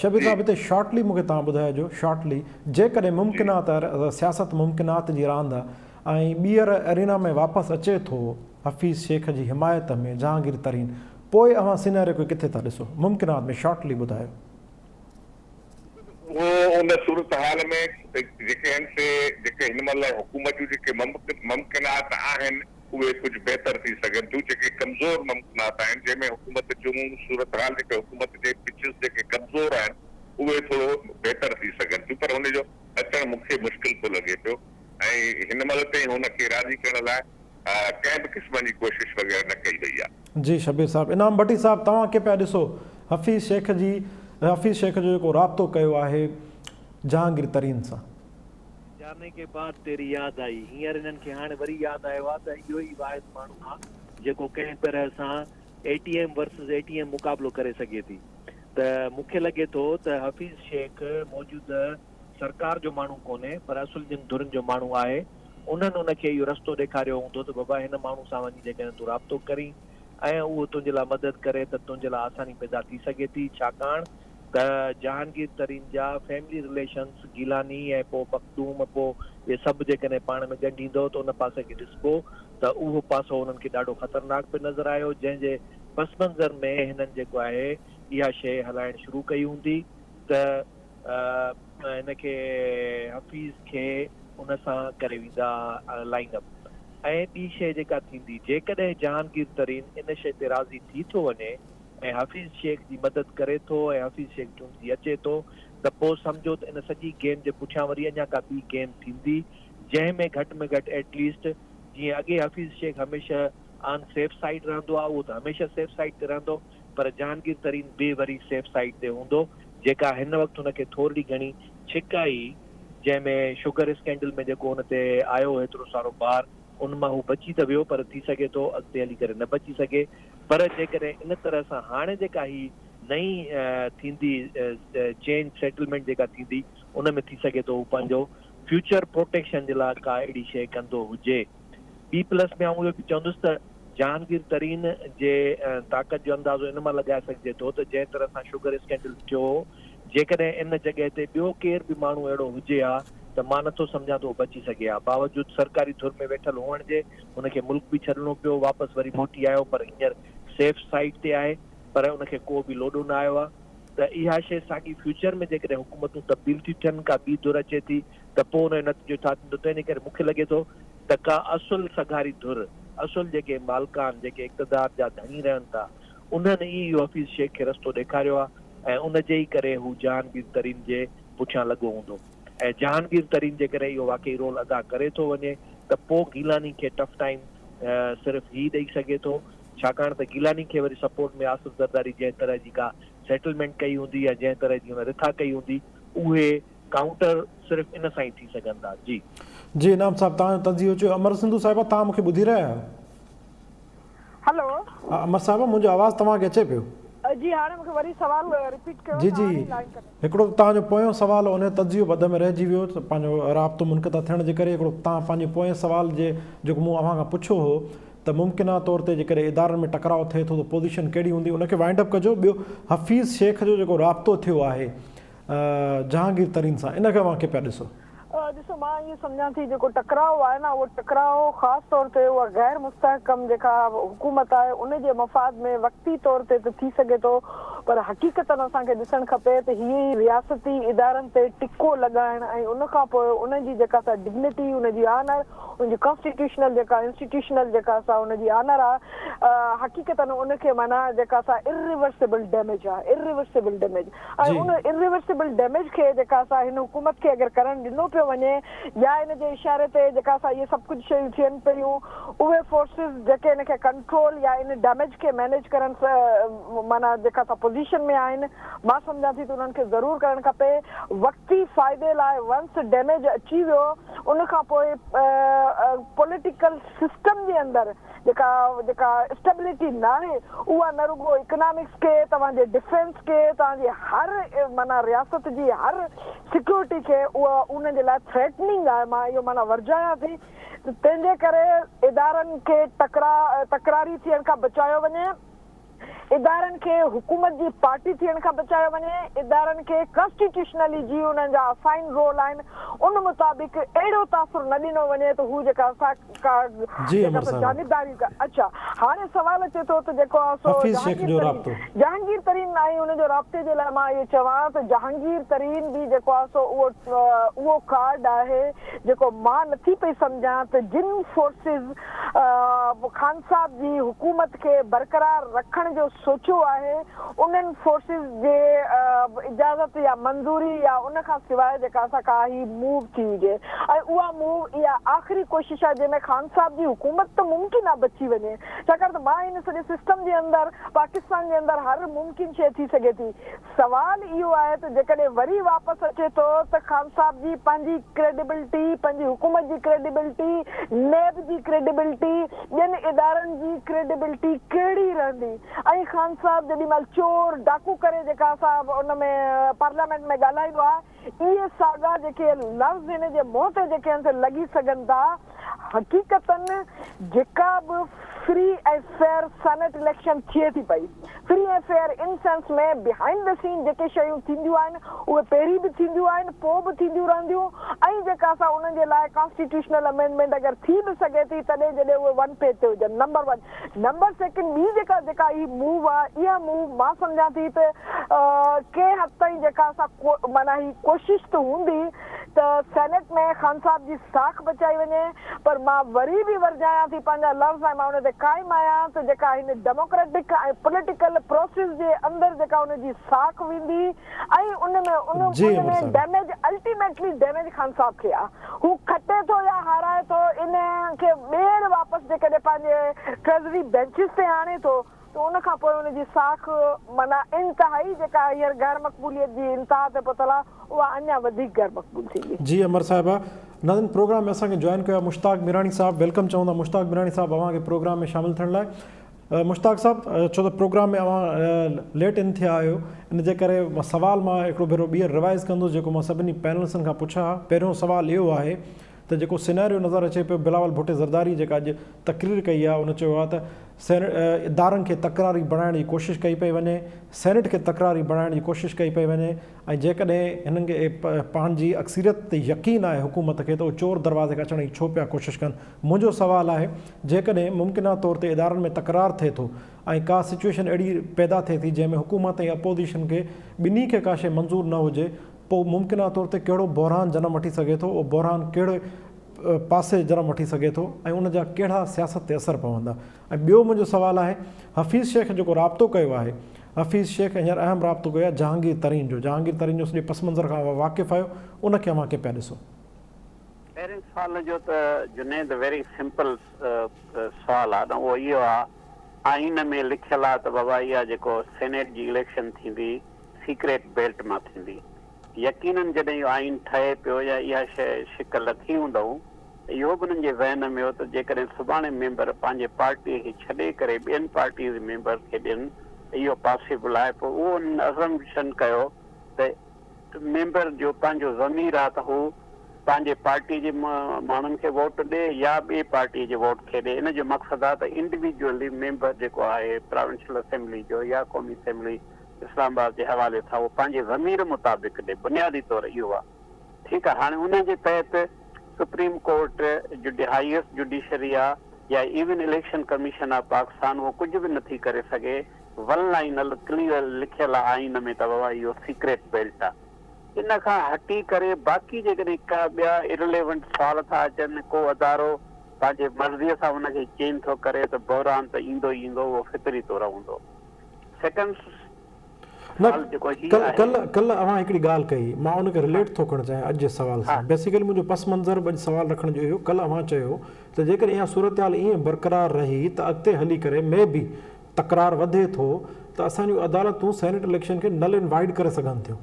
شبير جي صاحب هتي شارٽلي مون کي توهان ٻڌائجو شارٽلي جيڪڏهن جي. ممڪنات سياست ممڪنات جي راند آ ۽ ٻيهر ارينا ۾ واپس اچي ٿو حفيظ شيخ جي حمايت ۾ جهانگير ترين پوء اوهان سيناريو کي ڪٿي ٿا ڏسو ممڪنات ۾ شارٽلي ٻڌايو. اهو ان صورتحال ۾ جيڪي آهن سي جيڪي هن مهل حڪومت جون جيڪي ممڪنات آهن اهي ڪجهه بهتر ٿي سگهن ٿيون جيڪي ڪمزور ممڪنات آهن جنهن ۾ حڪومت جون صورتحال جيڪي حڪومت جي پچز جيڪي ڪمزور آهن اهي ٿورو بهتر ٿي سگهن ٿيون پر ان جو اچڻ مون کي مشڪل ٿو لڳي پيو ۽ هن مهل تائين هن کي راضي ڪرڻ لاء ڪنهن به قسم جي ڪوشش وغيره نه ڪئي وئي آهي. جي شبير صاحب. انعام ڀٽي صاحب توهان ڪي پيا ڏسو حفيظ شيخ جي حفيظ شيخ جو جيڪو رابطو ڪيو آهي جهانگير ترين سان. جاني ڪي بعد تيري ياد آئي هينئر هنن کي هاڻي وري ياد آيو آ ته اهو ئي واحد ماڻهو آ جيڪو ڪنهن طرح سان A T M versus A T M مقابلو ڪري سگهي ٿي ته مون کي لڳي ٿو ته حفيظ شيخ موجوده سرڪار جو ماڻهو ڪونهي پر اصل جن ڌرين جو ماڻهو آهي انهن ان کي اهو رستو ڏيکاريو هوندو ته بابا هن ماڻهو سان وڃي جيڪڏهن تون رابطو ڪرين ۽ اهو تنهنجي لاء مدد ڪري ته تنهنجي لاء آساني پيدا ٿي سگهي ٿي ڇاڪاڻ ته جهانگير ترين جا فيملي رليشنس گيلاني ۽ پوء مخدوم پوء اهي سڀ جيڪڏهن پاڻ ۾ ڳنڍيندو ته ان پاسي کي ڏسبو ته اهو پاسو انهن کي ڏاڍو خطرناڪ پئي نظر آيو جنهن جي پس منظر ۾ هنن جيڪو آهي اها شيء هلائڻ شروع ڪئي هوندي ته هن کي حفيظ کي ان سان ڪري ويندا لائين اپ ۽ ٻي شيء جيڪا ٿيندي جيڪڏهن جهانگير ترين ان شيء تي راضي ٿي ٿو وڃي ۽ حفيظ شيخ جي مدد ڪري ٿو ۽ حفيظ شيخ چونڊجي اچي ٿو ته پوء سمجهو ته ان سڄي گيم جي پٺيان وري اڃا ڪا ٻي گيم ٿيندي جنهن ۾ گهٽ ۾ گهٽ ايٽ ليسٽ جيئن اڳي حفيظ شيخ هميشه آن سيف سائيڊ رهندو آهي اهو ته هميشه سيف سائيڊ تي رهندو پر جهانگير ترين به وري سيف سائيڊ تي هوندو جيڪا هن وقت هن کي ٿورڙي گهڻي ڇڪ آئي جنهن ۾ شگر اسڪينڊل ۾ جيڪو هن تي آيو هيترو سارو بار ان مان هو بچي ته ويو پر ٿي سگهي ٿو اڳتي هلي ڪري نه بچي سگهي پر جيڪڏهن ان طرح سان هاڻي جيڪا هي نئين ٿيندي چينج سيٽلمينٽ جيڪا ٿيندي ان ۾ ٿي سگهي ٿو هو پنهنجو فيوچر پروٽيڪشن جي لاء ڪا اهڙي شيء ڪندو هجي. ٻي پلس ۾ آئون اهو به چوندس ته جهانگير ترين جي طاقت جو اندازو ان مان لڳائي سگهجي ٿو ته جنهن طرح سان شگر اسڪينڊل ٿيو هو جيڪڏهن ان جڳهه تي ٻيو ڪير به ماڻهو اهڙو هجي ها ته مان نٿو سمجهان ته اهو بچي سگهي ها باوجود سرڪاري ڌر ۾ ويٺل هئڻ جي هن کي ملڪ به ڇڏڻو پيو واپس وري موٽي آيو پر هينئر سيف سائيڊ تي آهي پر ان کي ڪو به لوڏو نه آيو آهي ته اها شيء ساڳي فيوچر ۾ جيڪڏهن حڪومتون تبديل ٿيون ٿين ڪا ٻي ڌر اچي ٿي ته پوء ان جو نتيجو ڇا ٿيندو تنهن ڪري مون کي لڳي ٿو ته ڪا اصل سگهاري ڌر، اصل جيڪي مالڪان، جيڪي اقتدار جا ڌڻي رهن ٿا، انهن ئي اهو حفيظ شيخ کي رستو ڏيکاريو آهي ۽ ان جي ئي ڪري هو جهانگير ترين جي پٺيان لڳو هوندو ۽ جهانگير ترين جيڪڏهن اهو واقعي رول ادا ڪري ٿو وڃي ته پوء گيلاني کي ٽف ٽائيم صرف هي ڏئي سگهي ٿو ڇاڪاڻ ته گيلاني کي وري سپورٽ ۾ آصف زرداري جنهن طرح جي ڪا سيٽلمينٽ ڪئي هوندي يا جنهن طرح جي هن رٿا ڪئي هوندي اهي ڪائونٽر صرف ان سان ئي ٿي سگهن ٿا. جي. جي انعام صاحب توهان جو تجزيو چيو. امر سنڌو صاحبه توهان مون کي ٻڌي رهيا آهيو؟ هلو. امر صاحبه منهنجو آواز توهان کي اچي پيو؟ جي هاڻي مون کي وري سوال رپيٽ ڪيو جي ته جي هاڻي لائين ڪنيڪٽ. هڪڙو ته توهان جو پويون سوال ان جو تجزيو ٻڌ ۾ رهجي ويو ته پنهنجو رابطو منقطع ٿيڻ جي ڪري هڪڙو توهان پنهنجي پوئين سوال جي جيڪو مون اوهان کان پڇيو هو ته ممڪنه طور تي جيڪڏهن ادارن ۾ ٽڪراء ٿئي ٿو ته پوزيشن ڪهڙي هوندي ان کي وائنڊ اپ ڪجو ٻيو حفيظ شيخ جو جيڪو رابطو ٿيو آهي جهانگير ترين سان ان کي اوهان ڪيئن پيا ڏسو؟ ڏسو مان ائين سمجهان ٿي جيڪو ٽڪراء آهي نه اهو ٽڪراء خاص طور تي اها غير مستحڪم جيڪا حڪومت آهي ان جي مفاد ۾ وقتي طور تي ته ٿي سگهي ٿو پر حقيقتن اسان کي ڏسڻ کپي ته هي ئي رياستي ادارن تي ٽڪو لڳائڻ ۽ ان کان پوء انهن جي جيڪا سا ڊگنيٽي ان جي آنر ان جي ڪانسٽيٽيوشنل جيڪا انسٽيٽيوشنل جيڪا سا ان جي آنر آهي حقيقتن ان کي معنيٰ جيڪا سا ارريورسبل ڊيميج آهي ارريورسبل ڊيميج ۽ ان ارريورسبل ڊيميج کي جيڪا سا هن حڪومت کي اگر ڪرڻ ڏنو پيو وڃي يا ان جي اشاري تي جيڪا سا اهي سڀ ڪجهه شيون ٿين پيون اهي فورسز جيڪي ان کي ڪنٽرول يا ان ڊيميج کي مينيج ڪرڻ معنيٰ جيڪا سا پوزيشن. پوزيشن ۾ آهن مان سمجهان ٿي ته انهن کي ضرور ڪرڻ کپي. وقتي فائدي لاء ونس ڊيميج اچي ويو ان کان پوء پوليٽيڪل سسٽم جي اندر جيڪا جيڪا اسٽيبلٽي ناهي اها نه رڳو اڪنامڪس کي توهان جي ڊفينس کي توهان جي هر معنيٰ رياست جي هر سيڪيورٽي کي اها ان جي لاء ٿريٽننگ آهي مان اهو معنيٰ ورجايان ٿي ته تنهن جي ڪري ادارن کي ٽڪرا تڪراري ٿيڻ کان بچايو وڃي. ادارن کي حڪومت جي پارٽي ٿيڻ کان بچايو وڃي، ادارن کي ڪانسٽيٽيوشنلي جي انهن جا اسائن رول آهن ان مطابق اهڙو تاثر نه ڏنو وڃي ته هو جيڪا سا ڪا جي جيڪا امر سا صاحبه. جانبداري اڇا هاڻي سوال اچي ٿو ته جيڪو آهي سو حفيظ شيخ جهانگير جو ترين رابطو. جهانگير ترين ۽ ان جو رابطي جي لاء مان اهو چوان ته جهانگير ترين به جيڪو آهي سو اهو اهو ڪارڊ آهي جيڪو مان نٿي پئي سمجهان ته جن فورسز خان صاحب جي حڪومت کي برقرار رکڻ جو سوچيو آهي انهن فورسز جي اجازت يا منظوري يا ان کان سواء جيڪا سا ڪا هي موو ٿي هجي ۽ اها موو اها آخري ڪوشش آهي جنهن ۾ خان صاحب جي حڪومت ته ممڪن آهي بچي وڃي ڇاڪاڻ ته مان هن سڄي سسٽم جي اندر پاڪستان جي اندر هر ممڪن شيء ٿي سگهي ٿي سوال اهو آهي ته جيڪڏهن وري واپس اچي ٿو ته خان صاحب جي پنهنجي ڪريڊيبلٽي، پنهنجي حڪومت جي ڪريڊيبلٽي، نيب جي ڪريڊيبلٽي، ٻين ادارن جي ڪريڊيبلٽي ڪهڙي رهندي ۽ خان صاحب جيڏي مهل چور ڊاڪو ڪري جيڪا سا ان ۾ پارليامينٽ ۾ ڳالهائيندو آهي اهي ساڳا جيڪي لفظ هن جي منهن تي جيڪي آهن سي لڳي سگهن ٿا. حقيقتن جيڪا به فري ۽ فيئر سينيٽ اليڪشن ٿئي ٿي پئي، free ۽ fair in sense ۾ behind the scene جيڪي شيون ٿينديون آهن اهي پهرين به ٿينديون آهن پوء به ٿينديون رهنديون ۽ جيڪا سا انهن جي لاء ڪانسٽيٽيوشنل امينڊمينٽ اگر ٿي به سگهي ٿي تڏهن جڏهن اهي ون پيج تي هجن نمبر ون. نمبر سيڪنڊ ٻي جيڪا جيڪا هي موو آهي اها موو مان سمجهان ٿي ته ڪنهن حد تائين جيڪا سا معنيٰ هي ڪوشش ته هوندي ته سينيٽ ۾ خان صاحب جي ساک بچائي وڃي پر مان وري به ورجايان ٿي پنهنجا لفظ ۽ مان ان تي قائم آهيان ته جيڪا هن ڊيموڪريٽڪ ۽ پوليٽيڪل پروسيس جي اندر جيڪا ان جي ساک ويندي ۽ ان ۾ ان جي ان امر ۾ صاحب. ڊيميج الٽيميٽلي ڊيميج خان صاحب کي آ هو کٽي ٿو يا هارائي ٿو ان کي ٻيهر واپس جيڪڏهن پنهنجي ٽريزري بينچز تي آڻي ٿو ته ان کان پوء ان جي ساک معنيٰ انتهائي جيڪا هينئر غير مقبوليت جي انتها تي پهتل آهي اها اڃا وڌيڪ غير مقبول ٿيندي. جي امر صاحبه ناظرين پروگرام ۾ اسان کي جوائن ڪيو آهي مشتاق ميراڻي صاحب welcome چئون ٿا مشتاق ميراڻي صاحب اوهان کي پروگرام ۾ شامل ٿيڻ لاء مشتاق صاحب ڇو ته پروگرام ۾ اوهان ليٽ ان ٿيا آهيو ان جي ڪري سوال مان هڪڙو ڀيرو ٻيهر ريوائز ڪندس جيڪو مان سڀني پينلسن کان پڇيا ها پهريون سوال اهو آهي ته جيڪو سيناريو نظر اچي پيو بلاول ڀٽي زرداري جيڪا اڄ تقرير ڪئي آهي ان چيو آهي ته سينيٽ ادارن کي تڪراري بڻائڻ جي ڪوشش ڪئي پئي وڃي، سينيٽ کي تڪراري بڻائڻ جي ڪوشش ڪئي پئي وڃي ۽ جيڪڏهن هنن کي پنهنجي اڪثريت تي يقين آهي حڪومت کي ته اهي چور دروازي کان اچڻ جي ڇو پيا ڪوشش ڪن؟ منهنجو سوال آهي جيڪڏهن ممڪنه طور تي ادارن ۾ تڪرار ٿئي ٿو ۽ ڪا سچوئيشن اهڙي پيدا ٿئي ٿي جنهن ۾ حڪومت ۽ اپوزيشن کي ٻنهي کي ڪا شيء منظور نه هجي پوء ممڪنه طور تي ڪهڙو بحران جنم وٺي سگهي ٿو، اهو بحران ڪهڙي پاسي جنم وٺي سگهي ٿو ۽ ان جا ڪهڙا سياست تي اثر پوندا؟ ۽ ٻيو منهنجو سوال آهي حفيظ شيخ جيڪو رابطو ڪيو آهي، حفيظ شيخ هينئر اهم رابطو ڪيو آهي جهانگير ترين جو، جهانگير ترين جو سڄي پس منظر کان اوهان واقف آهيو، ان کي اوهان ڪيئن پيا ڏسو؟ پهرين سوال جو ته جنيد ويري سمپل سوال آ نه اهو اهو آ آئين ۾ لکيل آ ته بابا اها جيڪو سينيٽ جي اليڪشن ٿيندي سيڪريٽ بيلٽ مان ٿيندي. يقينن جڏهن اهو آئين ٺهي پيو يا اها شيء شڪ لٿي هوندئون ته اهو به انهن جي ذهن ۾ هو ته جيڪڏهن سڀاڻي ميمبر پنهنجي پارٽيء کي ڇڏي ڪري ٻين پارٽيز جي ميمبرز کي ڏين ته اهو پاسيبل آهي پوء اهو انهن ازمپشن ڪيو ته ميمبر جو پنهنجو ضمير آهي ته هو پنهنجي پارٽيء جي ماڻهن کي ووٽ ڏي يا ٻي پارٽيء جي ووٽ کي ڏي ان جو مقصد آهي ته انڊويجوئلي ميمبر جيڪو آهي پراونشل اسيمبلي جو يا قومي اسيمبلي اسلام آباد جي حوالي سان اهو پنهنجي ضمير مطابق ڏي بنيادي طور اهو آهي ٺيڪ آهي هاڻي ان جي تحت سپريم ڪورٽ جڊي هائيسٽ جڊيشري آ يا even election commission of Pakistan اهو ڪجهه به نٿي ڪري سگهي ون لائنل ڪليئر لکيل آ آئين ۾ ته بابا اهو سيڪريٽ بيلٽ آ ان کان هٽي ڪري باقي جيڪڏهن ڪا ٻيا ارليونٽ سوال ٿا اچن ڪو ادارو پنهنجي مرضي سان ان کي چينج ٿو ڪري ته بحران ته ايندو ئي ايندو اهو فطري طور هوندو. سيڪنڊ نه سوال جيڪو هي ڪل آهي. ڪل ڪل اوهان هڪڙي ڳالهه ڪئي مان ان کي رليٽ ٿو ڪرڻ چاهيان اڄ جي سوال ها سان بيسيڪلي منهنجو پس منظر به اڄ سوال رکڻ جو اهو ڪل اوهان چيو ته جيڪڏهن اها صورتحال ائين برقرار رهي ته اڳتي هلي ڪري مي بي. تڪرار وڌي ٿو ته اسان جون عدالتون سينيٽ اليڪشن کي نل اينڊ وائيڊ ڪري سگهن ٿيون.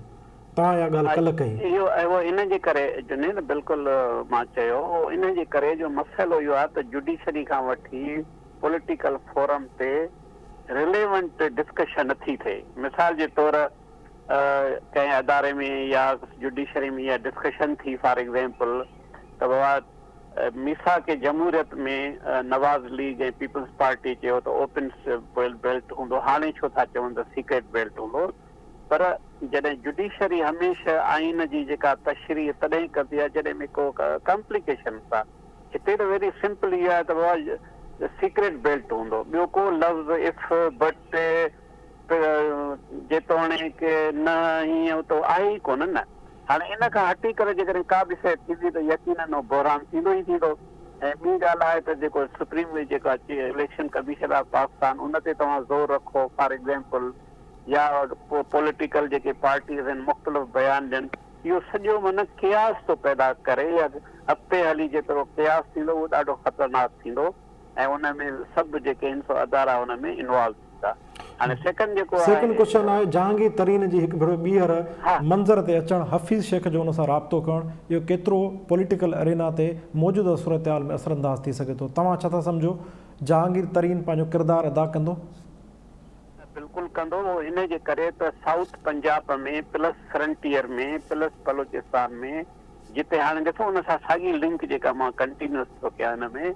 توهان اها ڳالهه ڪلهه ڪئي. اهو اهو ان جي ڪري جنيد بلڪل مان چيو اهو ان جي ڪري جو مسئلو اهو آهي ته جوڊيشري کان وٺي پوليٽيڪل فورم تي رليونٽ ڊسڪشن نٿي ٿئي مثال جي طور ڪنهن اداري ۾ يا جوڊيشري ۾ اها ڊسڪشن ٿي فار ايگزيمپل ته بابا ميثاق جمهوريت ۾ نواز ليگ ۽ پيپلز پارٽي چيو ته اوپن بيلٽ هوندو هاڻي ڇو ٿا چون ته سيڪريٽ بيلٽ هوندو پر جڏهن جڊيشري هميشه آئين جي جيڪا تشريح تڏهن ڪندي آهي جڏهن ۾ ڪو ڪمپليڪيشنس آهي هتي ته ويري سمپل اهو آهي ته بابا سيڪريٽ بيلٽ هوندو ٻيو ڪو لفظ if but جيتوڻيڪ نه هيئن ته آهي ئي ڪونه نه. هاڻي ان کان هٽي ڪري جيڪڏهن ڪا به شيء ٿيندي ته يقينن اهو بحران ٿيندو ئي ٿيندو ۽ ٻي ڳالهه آهي ته جيڪو سپريم جيڪا اليڪشن ڪميشن آف پاڪستان ان تي توهان زور رکو فار ايگزيمپل يا پوليٽيڪل جيڪي پارٽيز آهن مختلف بيان ڏين اهو سڄو معنيٰ قياس ٿو پيدا ڪري يا اڳتي هلي جيترو قياس ٿيندو اهو ڏاڍو خطرناڪ ٿيندو ۽ ان ۾ سڀ جيڪي آهن سو ادارا ان ۾ انوالو ٿيندا. هاڻي سيڪنڊ جيڪو آهي. سيڪنڊ ڪوئسچن آهي جهانگير ترين جي هڪ ڀيرو ٻيهر منظر تي اچڻ، حفيظ شيخ جو ان سان رابطو ڪرڻ اهو ڪيترو پوليٽيڪل ارينا تي موجوده صورتحال ۾ اثرانداز ٿي سگهي ٿو؟ توهان ڇا ٿا سمجهو جهانگير ترين پنهنجو ڪردار ادا ڪندو؟ بلڪل ڪندو اهو ان جي ڪري ته south Punjab ۾ plus frontier ۾ plus Balochistan ۾ جتي هاڻي ڏسو ان سان ساڳي لنڪ جيڪا مان ڪنٽينيوس ٿو ڪيان ان ۾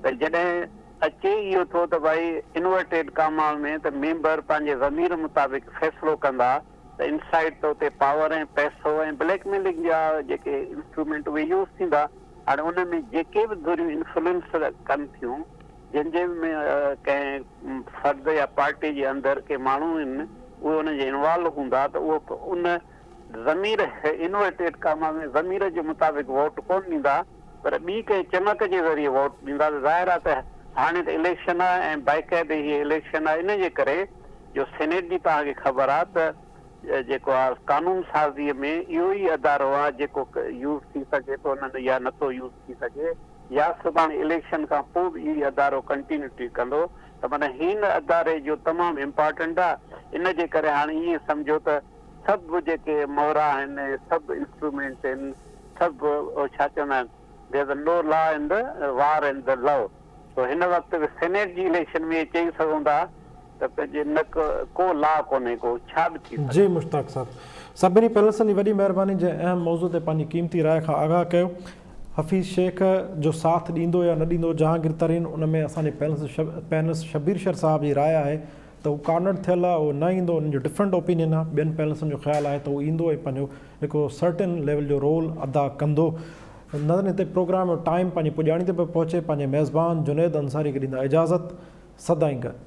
ته جڏهن اچي اهو ٿو ته ڀائي انورٽيڊ ڪاما ۾ ته ميمبر پنهنجي ضمير مطابق فيصلو ڪندا ته انسائيڊ ته اتي پاور ۽ پئسو ۽ بليڪ ميلنگ جا جيڪي انسٽرومينٽ اهي يوز ٿيندا هاڻي ان ۾ جيڪي به ڌريون انفلوئنس ڪن ٿيون جن جي ۾ ڪنهن فرد يا پارٽي جي اندر ڪي ماڻهو آهن اهي ان جي انوالو هوندا ته اهو ان ضمير، انورٽيڊ ڪاما ۾، ضمير جي مطابق ووٽ ڪونه ڏيندا پر ٻي ڪنهن چمڪ جي ذريعي ووٽ ڏيندا ته ظاهر آهي ته هاڻي ته اليڪشن آهي ۽ باقاعدي هيء اليڪشن آهي ان جي ڪري جو سينيٽ جي توهان کي خبر آهي ته جيڪو آهي قانون سازيء ۾ اهو ئي ادارو آهي جيڪو يوز ٿي سگهي ٿو نه يا نٿو يوز ٿي سگهي يا سڀاڻي اليڪشن کان پوء به اهو ئي ادارو ڪنٽينيوٽي ڪندو ته معنيٰ هن اداري جو تمام امپارٽنٽ آهي ان جي ڪري هاڻي ائين سمجهو ته سڀ جيڪي مهرا آهن سڀ انسٽرومينٽ آهن سڀ ڇا چوندا آهن there is no law in the war in the love سو هن وقت به سينيٽ جي اليڪشن ۾ چئي سگهون ٿا ته پنهنجي نه ڪو لا ڪونهي ڪو ڇا به ٿي سگهي. جي مشتاق صاحب سڀني پينلسن جي وڏي مهرباني جنهن اهم موضوع تي پنهنجي قيمتي راء کان آگاهه ڪيو حفيظ شيخ جو ساٿ ڏيندو يا نه ڏيندو جهانگير ترين ان ۾ اسان جي پينلسٽ شبير شر صاحب جي راء آهي ته هو ڪارنرڊ ٿيل آهي اهو نه ايندو انهن جو ڊفرنٽ اوپينين آهي ٻين پينلسن جو خيال آهي ته هو ايندو ۽ پنهنجو هڪ سرٽن ليول جو رول ادا ڪندو نظرين هتي پروگرام جو ٽائيم پنهنجي پڄاڻي تي پيو پهچي پنهنجي ميزبان جنيد انصاري کي ڏيندا اجازت سدائين گڏ.